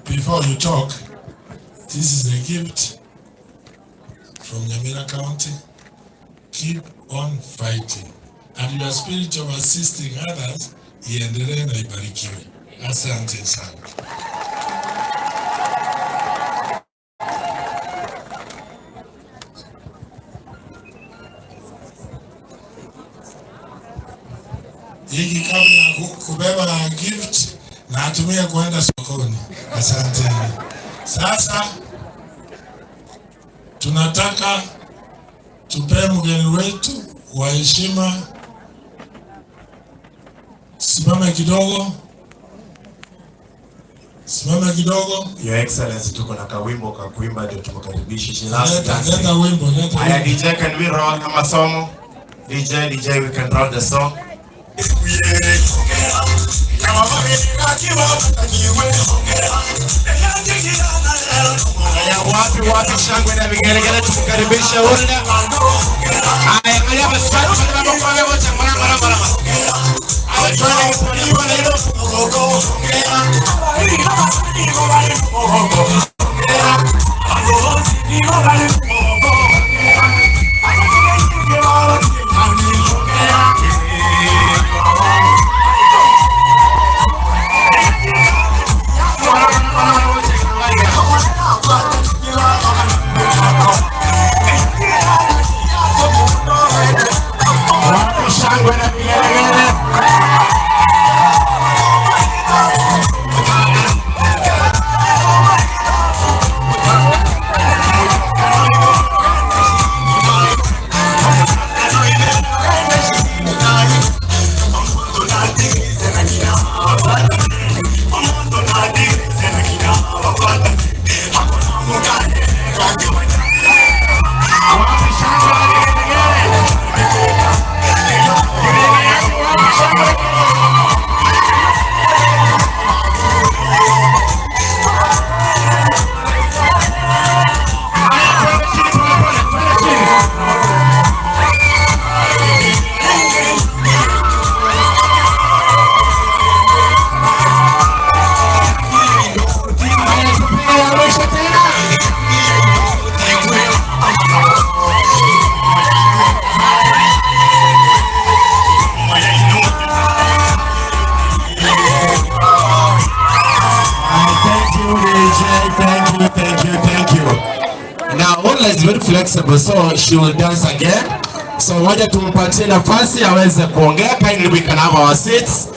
Before you talk, this is a gift from Nyamira County. Keep on fighting. And your spirit of assisting others iendelee na ibarikiwe. Asante sana. Hii kikapu ya kubeba gift na atumie kuenda sokoni. Asante. Sasa tunataka tupee mgeni wetu wa heshima, simame kidogo, simame kidogo. Your Excellency, tuko na kawimbo ka kuimba ndio tumkaribishe. She loves Leta, dancing. leta wimbo, leta Aya, wimbo. DJ, can we roll kama somo? DJ, DJ, we can roll the song. Aya, wapi wapi shangwe na vigelegele tumkaribishe Hulda. Aya, angalia maswali kwa sababu kwa wote mara mara mara. Aya, twende pole pole hilo. Wapi shangwe na vigelegele? Wapi shangwe na vigelegele? Aya, twende chini pole pole, twende chini. Aya, tupige ya mwisho tena. Thank you, DJ. Thank you, thank you, thank you. Now, Ola is very flexible, so she will dance again. So wacha tumpatie nafasi aweze kuongea. Kindly we can have our seats.